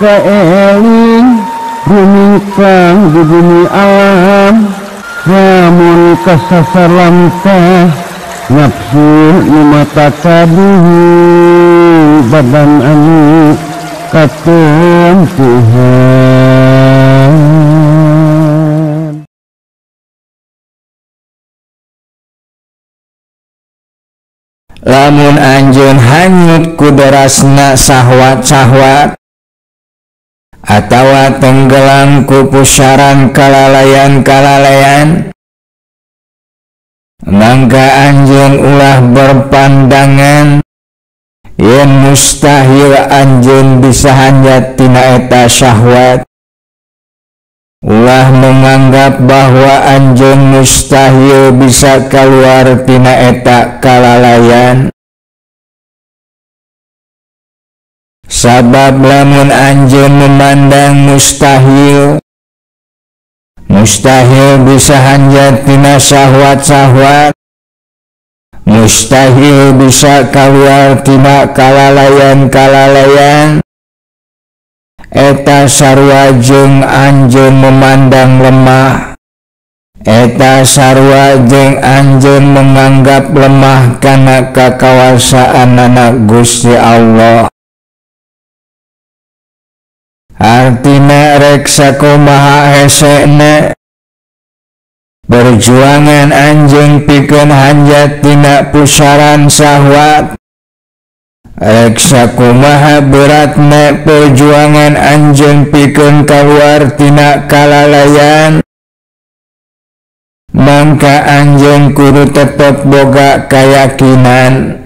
kaeling rumingkang di bumi alam lamun kasasar lamtah nafsu nu mata kaduhu badan anu katempuhan. Lamun anjeun hanyut ku derasna sahwat-sahwat atawa tenggelam ku pusaran kalalayan-kalalayan, mangka anjeun ulah berpandangan yen mustahil anjeun bisa hanjat tina eta syahwat. Ulah menganggap bahwa anjeun mustahil bisa keluar tina eta kalalayan. Sabab lamun anjeun memandang mustahil, mustahil bisa hanjat tina syahwat-syahwat, mustahil bisa keluar tina kalalayan-kalalayan, eta sarua jeung anjeun memandang lemah, eta sarua jeung anjeun menganggap lemah kana kakawasaanana Gusti Allah. Artina rek sakumaha hesena perjuangan anjeun pikeun hanjat tina pusaran syahwat, rek sakumaha beratna perjuangan anjeun pikeun kaluar tina kalalayan, mangka anjeun kudu tetep boga kayakinan,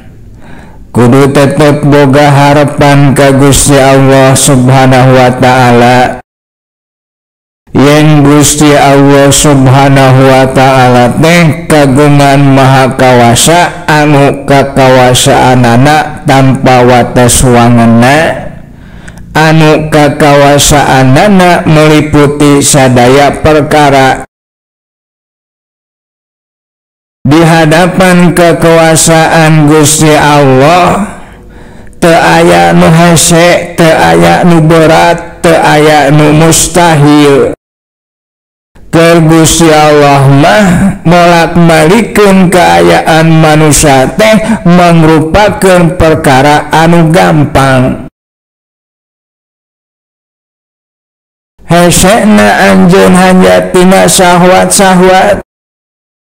kudu tetep boga harapan ka Gusti Allah Subhanahu wa ta'ala. Yen Gusti Allah Subhanahu wa ta'ala teh kagungan maha kawasa anu kakawasaanana tanpa wates wangenna, anu kakawasaanana meliputi sadaya perkara. Di hadapan kekuasaan Gusti Allah teu aya nu hese, teu aya nu berat, teu aya nu mustahil. Keur Gusti Allah mah molak-malikeun kaayaan manusia teh mangrupakeun perkara anu gampang. Hesena anjeun hanya tina syahwat-syahwat,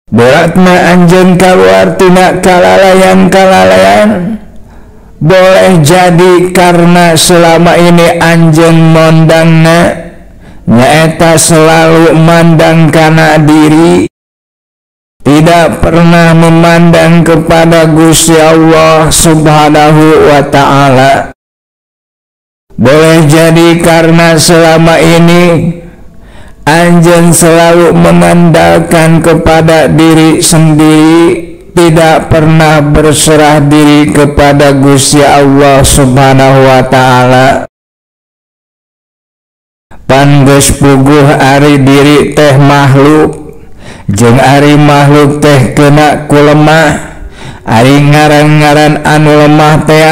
beratna anjeun kaluar tina kalalayan-kalalayan. Boleh jadi karena selama ini anjeun mondangna nyaeta selalu mandang kana diri, tidak pernah memandang kepada Gusti Allah Subhanahu wa ta'ala. Boleh jadi karena selama ini anjeun selalu mengandalkan kepada diri sendiri, tidak pernah berserah diri kepada Gusti Allah Subhanahu wa ta'ala. Pan geus puguh ari diri teh makhluk, jeung ari makhluk teh kena ku lemah. Ari ngaran-ngaran anu lemah teh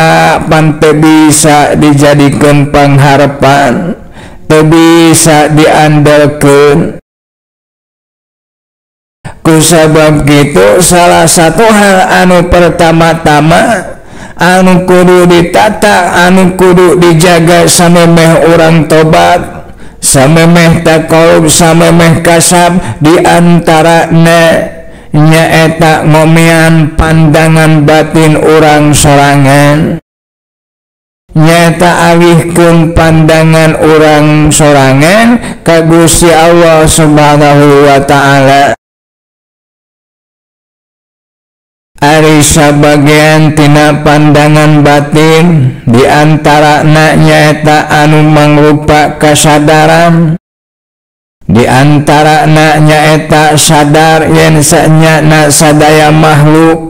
pan teu bisa dijadikeun pangharepan, teu bisa diandalkeun. Kusabab kitu salah satu hal anu pertama-tama anu kudu ditata, anu kudu dijaga samemeh urang tobat, samemeh taqarrub, samemeh kasab, di antarana nyaeta ngomean pandangan batin urang sorangan, nyaeta alihkeun pandangan urang sorangan ka Gusti Allah Subhanahu wa ta'ala. Ari sabagian tina pandangan batin di antarana nyaeta anu mangrupa kasadaran, di antarana nyaeta sadar yen sanyana sadaya makhluk,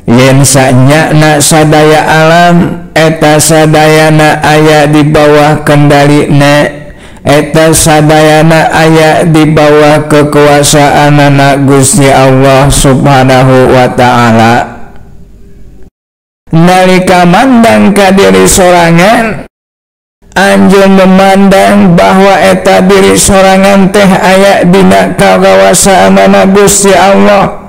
yen sanyana sadaya alam, eta sadayana aya di bawah kendalina, eta sadayana aya di bawah kekuasaanana Gusti Allah Subhanahu wa ta'ala. Nalika mandang ka diri sorangan, Anjeun memandang bahwa eta diri sorangan teh aya dina kawasaanana Gusti Allah.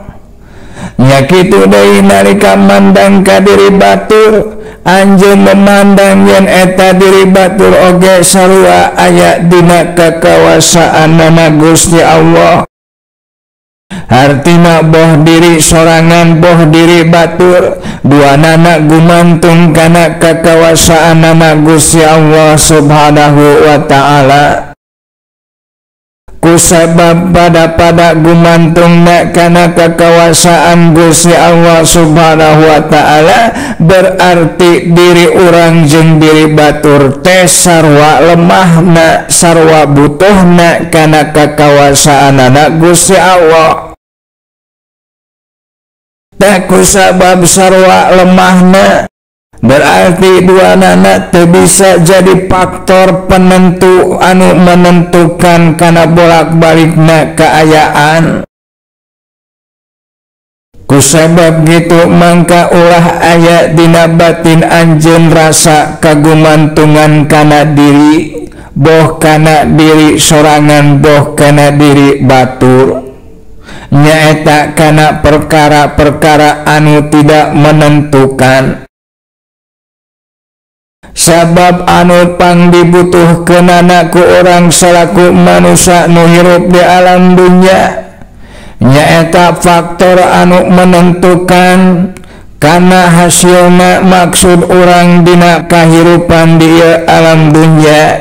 Nya kitu deui nalika mandang ka diri batur, anjeun memandang yen eta diri batur oge sarua aya dina kakawasaanana Gusti Allah. Hartina boh diri sorangan boh diri batur, duanana gumantung kana kakawasaanana Gusti Allah Subhanahu wa ta'ala. Kusabab pada gumantungna kana kakawasaan Gusti Allah Subhanahu wa ta'ala, berarti diri urang jeung diri batur teh sarua lemahna, sarua butuhna kana kakawasaanana Gusti Allah. Teh kusabab sarua lemahna, berarti duanana teu bisa jadi faktor penentu anu menentukan kana bolak-balikna kaayaan. Kusabab gitu mangka ulah aya dina batin anjeun rasa kagumantungan kana diri, boh kana diri sorangan boh kana diri batur, nyaeta kana perkara-perkara anu tidak menentukan. Sabab anu pang dibutuhkeunana ku urang salaku manusia nu hirup di alam dunya nyaeta faktor anu menentukan kana hasilna maksud urang dina kahirupan di alam dunya.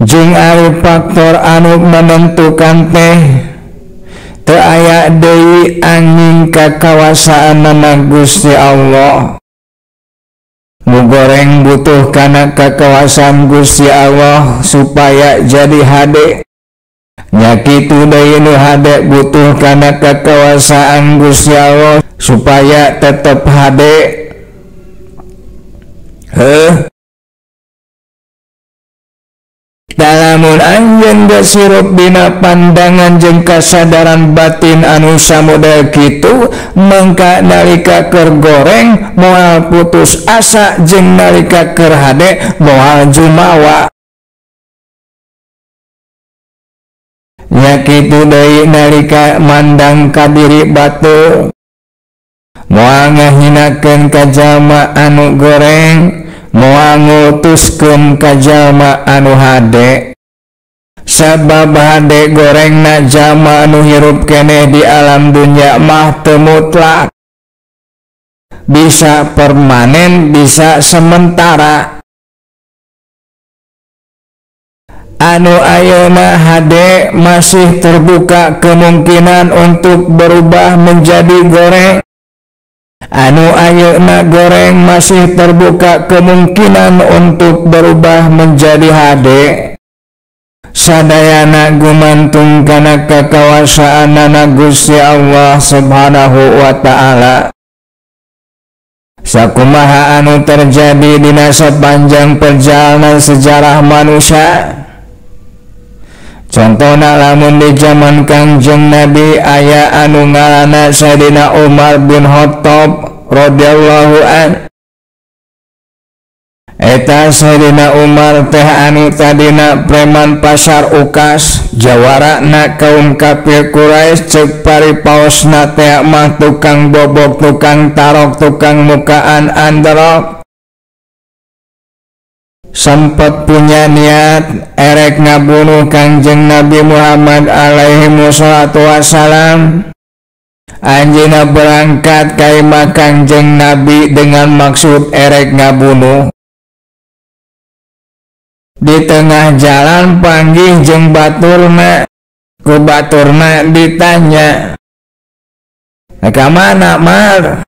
Jeung ari faktor anu menentukan teh teu aya deui angin kakawasaanana Gusti Allah. Nu goreng butuh kana kakawasan Gusti Allah supaya jadi hade, nya kitu deui nu hade butuh kana kakawasaan Gusti Allah supaya tetep hade. Heuh, lamun anjeun geus hirup dina pandangan jeung kasadaran batin anu samodel kitu, mangka nalika keur goreng moal putus asa jeung nalika keur hade moal jumawa. Nya kitu deui nalika mandang ka diri batur, moal ngahinakeun ka jalma anu goreng, moal ngutuskeun ka jalma anu hade. Sabab hade gorengna jalma anu hirup keneh di alam dunya mah teu mutlak, bisa permanen bisa sementara. Anu ayeuna hade masih terbuka kemungkinan untuk berubah menjadi goreng, anu ayeuna goreng masih terbuka kemungkinan untuk berubah menjadi hade. Sadayana gumantung kana kakawasaanana Gusti Allah Subhanahu wa ta'ala. Sakumaha anu terjadi dina sepanjang perjalanan sejarah manusia. Contohna lamun di zaman Kangjeng Nabi aya anu ngaranna Sayyidina Umar bin Khattab radhiyallahu an. Eta Sayyidina Umar teh anu tadina preman pasar Ukas, jawarana kaum kafir Quraisy, ceuk paripaosna teh mah tukang bobok, tukang tarok, tukang mukaan androk. Sempat punya niat erek ngabunuh Kangjeng Nabi Muhammad alaihi wassalatu wassalam. Anjeunna berangkat ka imah Kangjeng Nabi dengan maksud erek ngabunuh. Di tengah jalan panggih jeung baturna, ku baturna ditanya, "Ka mana, Mar?"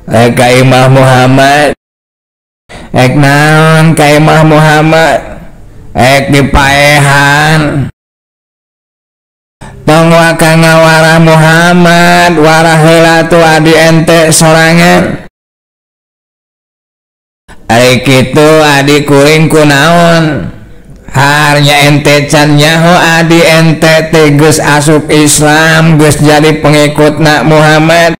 "Ka imah Muhammad." "Ek naon ka imah Muhammad?" "Ek dipaehan." "Tong waka ngawarah Muhammad, warah heula tuh adi ente sorangan." "Ari kitu adi kuring kunaon? Harnya ente can nyaho adi ente teh geus asup Islam, geus jadi pengikutna Muhammad.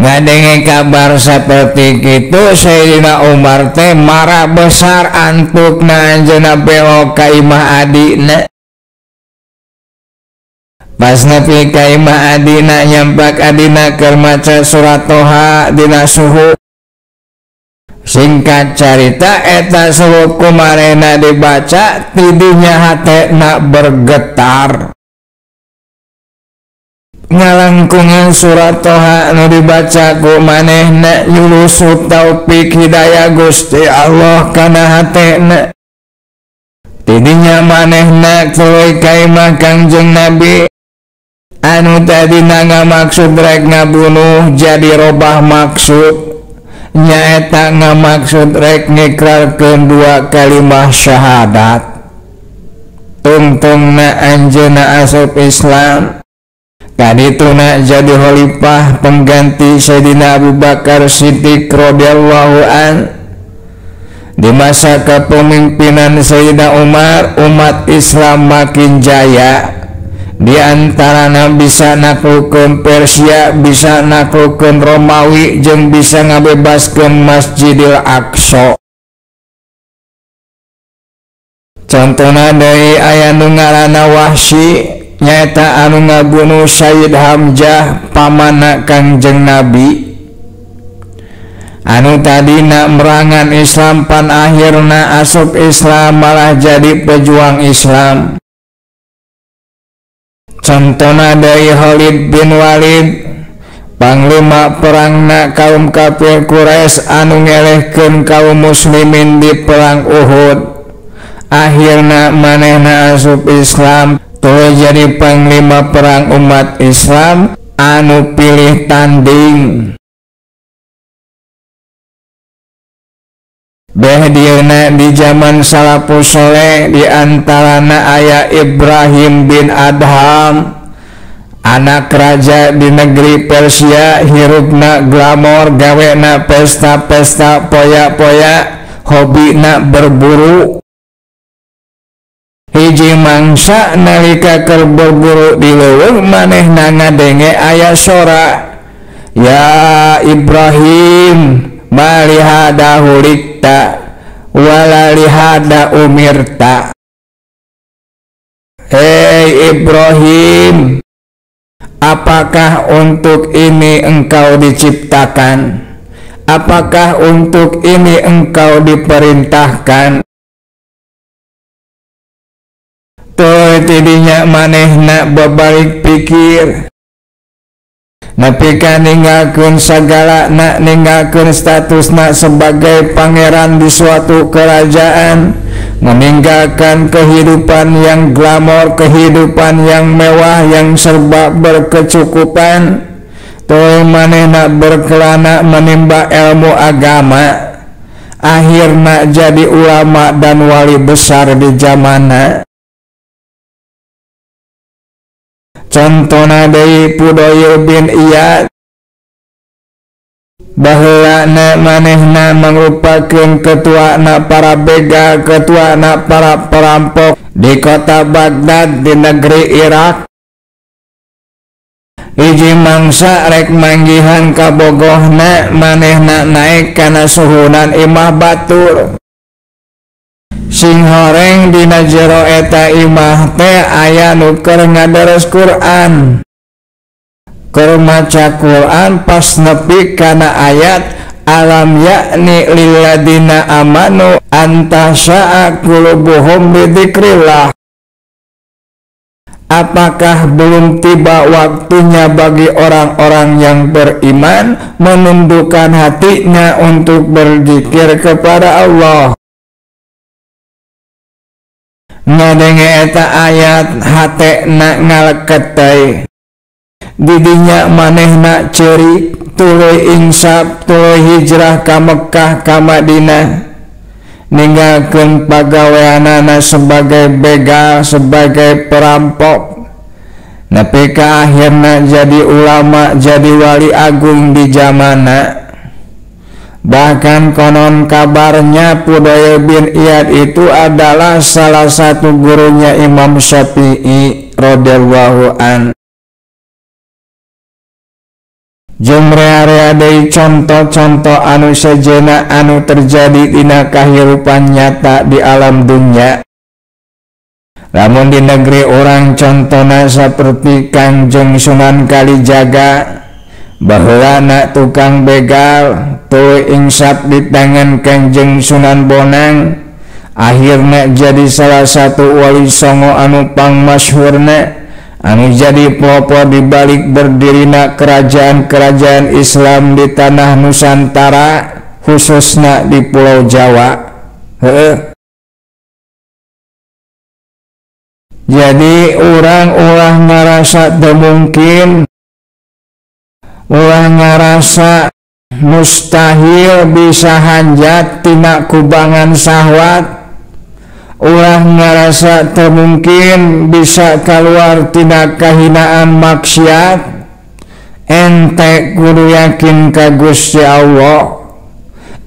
Ngadenge kabar seperti itu Sayyidina Umar teh marah besar antukna anjeunna belok ka imah adina. Pas nepi ka imah adina nyampak adina keur maca surat Toha dina suhu. Singkat carita eta suhu kumarena dibaca tidinya hatena bergetar. Ngalangkungan surat Toha nu dibaca ku manehna nyulusup taufik hidayah Gusti Allah kana hatena. Tidinya manehna tuluy ka imah Kangjeng Nabi anu tadina ngamaksud rek ngabunuh jadi robah maksud, nyaeta ngamaksud rek ngikrarkeun dua kalimah syahadat. Tungtungna anjeunna asup Islam. Kadituna jadi khalifah pengganti Sayyidina Abu Bakar Siddiq radhiyallahu an. Di masa kepemimpinan Sayyidina Umar, umat Islam makin jaya. Di antarana bisa naklukeun Persia, bisa naklukeun Romawi, jeung bisa ngabebaskeun Masjidil Aqsa. Contohna deui aya nu ngaranna Wahsy, nyaeta anu ngabunuh Sayyid Hamzah pamanna Kangjeng Nabi. Anu tadina merangan Islam pan akhirna asup Islam malah jadi pejuang Islam. Contohna deui Khalid bin Walid, panglima perangna kaum kafir Quraisy anu ngelehkeun kaum muslimin di perang Uhud. Akhirna manehna asup Islam tuluy jadi panglima perang umat Islam anu pilih tanding. Beh dieuna di zaman salafus soleh di antarana aya Ibrahim bin Adham, anak raja di negeri Persia, hirupna glamor, gawena pesta-pesta poya-poya, hobina berburu. Hiji mangsa nalika keur berburu di leuweung manehna ngadenge aya sora, "Ya Ibrahim, malihada hulikta walalihada umirta." Hei Ibrahim, apakah untuk ini engkau diciptakan? Apakah untuk ini engkau diperintahkan? Tuh tidinya manehna babalik pikir. Nepi ka ninggalkeun sagalana, ninggalkeun statusna sebagai pangeran di suatu kerajaan, meninggalkan kehidupan yang glamor, kehidupan yang mewah, yang serba berkecukupan. Tuh manehna berkelana menimba ilmu agama, akhirna jadi ulama dan wali besar di zamanna. Contohna deui Fudail bin Iyad, baheulana manehna mangrupakeun ketuana para begal, ketuana para perampok di kota Baghdad di negeri Irak. Hiji mangsa rek manggihan kabogohna, manehna naek kana suhunan imah batur. Sing horeng dina jero eta imah teh aya nu keur ngadares Quran. Keur maca Quran pas nepi kana ayat alam yakni lilladina amanu antasya'a qulubuhum lidzikrillah. Apakah belum tiba waktunya bagi orang-orang yang beriman menundukkan hatinya untuk berzikir kepada Allah? Ngadenge eta ayat hatena ngaleket teh. Didinya manehna ceurik, tuluy insaf, tuluy hijrah ka Mekah ka Madinah, ninggalkeun pagaweanana sebagai begal, sebagai perampok. Nepi ka akhirna jadi ulama, jadi wali agung di zamana. Bahkan konon kabarnya Fudail bin Iyad itu adalah salah satu gurunya Imam Syafi'i radhiyallahu an. Jeung rea-rea deui conto-conto anu sejenna anu terjadi dina kahirupan nyata di alam dunya. Lamun di negeri orang contona seperti Kangjeng Sunan Kalijaga, baheulana tukang begal tuluy insap di tangan Kangjeng Sunan Bonang, akhirna jadi salah satu wali songo anu pangmasyhurna, anu jadi pelopor di balik berdirina kerajaan-kerajaan Islam di tanah Nusantara, khususna di Pulau Jawa. Heeh. Jadi orang-orang ngarasa teu mungkin, ulah ngarasa mustahil bisa hanjat tina kubangan syahwat, ulah ngarasa teu mungkin bisa keluar tina kahinaan maksiat. Ente kudu yakin ka Gusti Allah.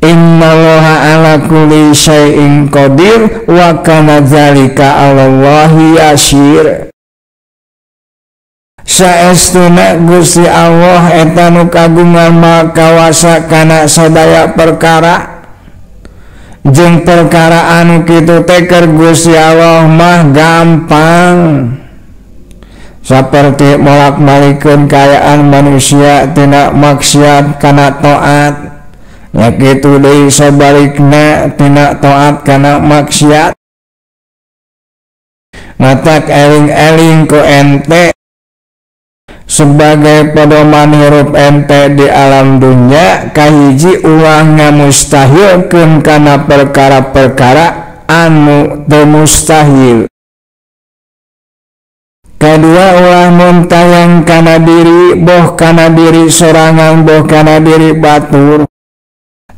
Innallaha ala kulli syai'in qadir wa kana dzalika 'alallahi yasir. Saestuna Gusti Allah eta nu kagungan maha kawasa kana sadaya perkara, jeung perkara anu kitu teh keur Gusti Allah mah gampang. Saperti molak-malikeun kaayaan manusia tina maksiat kana taat, ya kitu deui sabalikna tina taat kana maksiat. Matak eling-eling ku ente sebagai pedoman hirup ente di alam dunya, kahiji ulah ngamustahilkeun kana perkara-perkara anu teu mustahil. Kedua, ulah muntayang kana diri, boh kana diri sorangan, boh kana diri batur,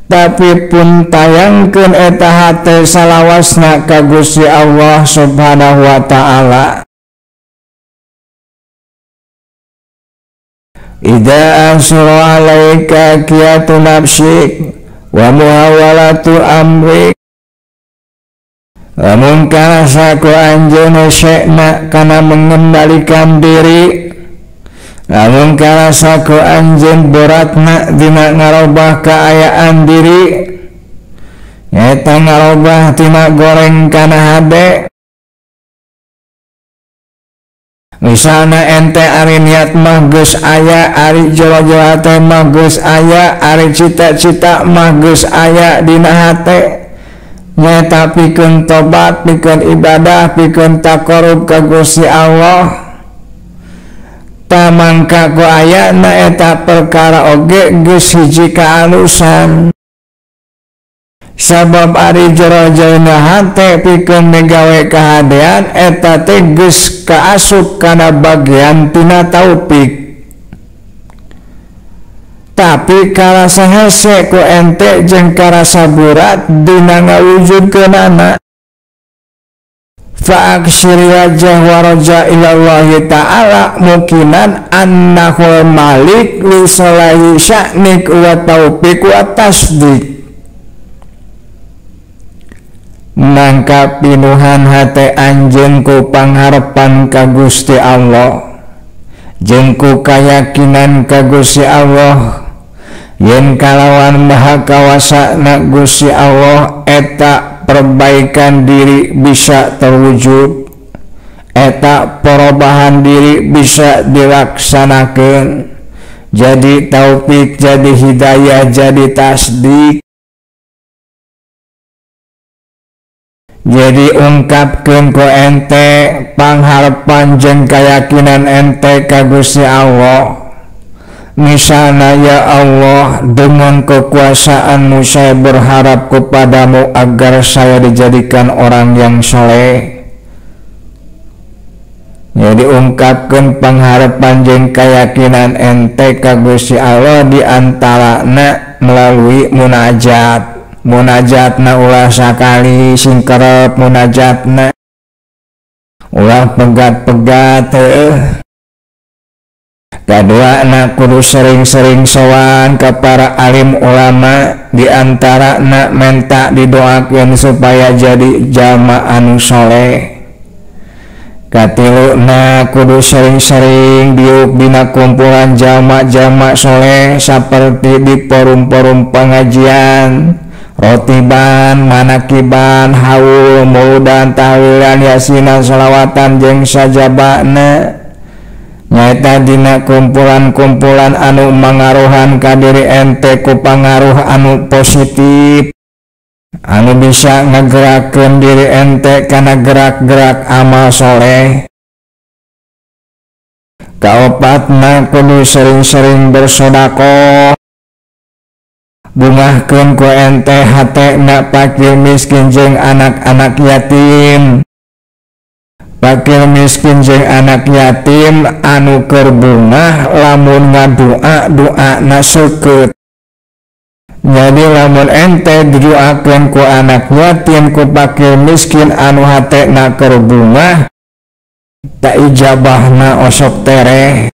tapi pun tayangkeun eta hate salawasna ka Gusti Allah Subhanahu wa ta'ala. Idza asra alaika qiyatu nafsik wa muhawalatu amrik, lamun karasa ku anjeun hesena kana mengembalikan diri, lamun karasa ku anjeun beratna dina ngarobah kaayaan diri, nyaeta ngarobah tina goreng kana hade. Misalna ente ari niat mah geus aya, ari jolo-jolo hate mah geus aya, ari cita-cita mah geus aya dina hate, nyaeta pikeun tobat, pikeun ibadah, pikeun taqarrub ka Gusti Allah. Tamangka ku ayana eta perkara oge geus hiji kaalusan. Sabab ari jero-jerona hate pikeun migawe kahadean eta teh geus kaasup kana bagian tina taufik. Tapi karasa hese ku ente jeung karasa berat dina ngawujudkeunana. Fa aksir wajah wa raja ilallahi ta'ala mukinan annahu malik li salahi sya'nik wa taufik wa tasdik. Mangka pinuhan hate anjeun ku pangharepan ka Gusti Allah, jeung ku kayakinan ka Gusti Allah yen kalawan maha kawasana Gusti Allah eta perbaikan diri bisa terwujud, eta perubahan diri bisa dilaksanakan, jadi taufik, jadi hidayah, jadi tasdik. Jadi ungkapkeun ku ente pangharepan jeung kayakinan ente ka Gusti Allah. Misalnya, ya Allah, dengan kekuasaanmu saya berharap kepadamu agar saya dijadikan orang yang soleh. Jadi ungkapkan pengharapan jeung keyakinan ente ka Gusti Allah diantarana melalui munajat. Munajatna ulah sakali sing kerep munajatna, ulah pegat-pegat heueuh. Kadua na kudu sering-sering sowan ke para alim ulama, diantara na menta didoakeun supaya jadi jalma anu soleh. Katiluna kudu sering-sering diuk dina kumpulan jalma-jalma soleh saperti di forum-forum pengajian, rotiban, manakiban, haul, muludan, tahlilan, yasinan, sholawatan jeung sajabana. Nyaeta dina kumpulan-kumpulan anu mangaruhan ka diri ente ku pangaruh anu positif, anu bisa ngagerakeun diri ente kana gerak-gerak amal soleh. Kaopatna kudu sering-sering bersodakoh. Bungahkeun ku ente hatena fakir miskin jeung anak-anak yatim. Fakir miskin jeung anak yatim anu keur bungah lamun ngadua doana seukeut. Jadi lamun ente didoakeun ku anak yatim ku fakir miskin anu hatena keur bungah, tak ijabahna osok tereh.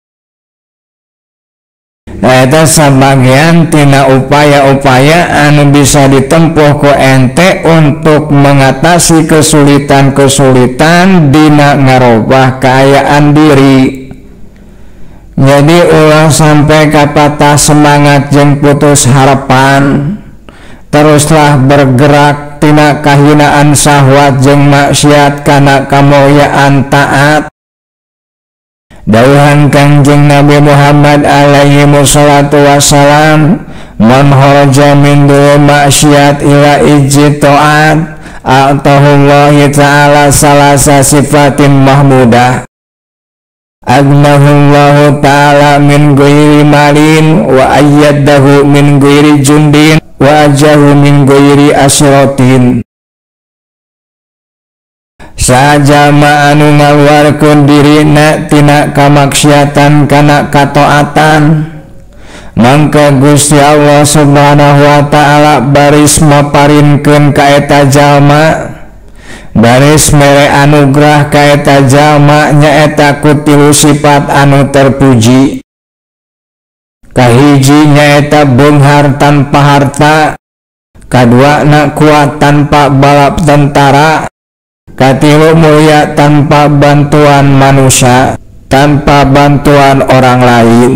Nah, eta sabagian tina upaya-upaya anu bisa ditempuh ku ente untuk mengatasi kesulitan-kesulitan dina ngarobah kaayaan diri. Jadi ulah sampai kapatah semangat jeung putus harapan. Teruslah bergerak tina kahinaan syahwat jeung maksiat kana kamulyaan taat. Dawuhan Kangjeng Nabi Muhammad alaihi wassalatu wassalam, man kharaja min dul maksiat ila ijji ta'at a'tahullahi ta'ala salasa sifatin mahmudah. Agnahullahu ta'ala min ghairi malin wa ayyadahu min ghairi jundin wa ajahu min ghairi asratin. Sajama anu ngaluarkeun dirina tina kamaksiatan kana kataatan, mangka Gusti Allah Subhanahu wa ta'ala baris maparinkeun ka eta jalma, baris mere anugerah ka eta jalma nyaeta ku tilu sifat anu terpuji. Kahiji nyaeta beunghar tanpa harta, kaduana kuat tanpa balap tentara, katilu mulia tanpa bantuan manusia, tanpa bantuan orang lain.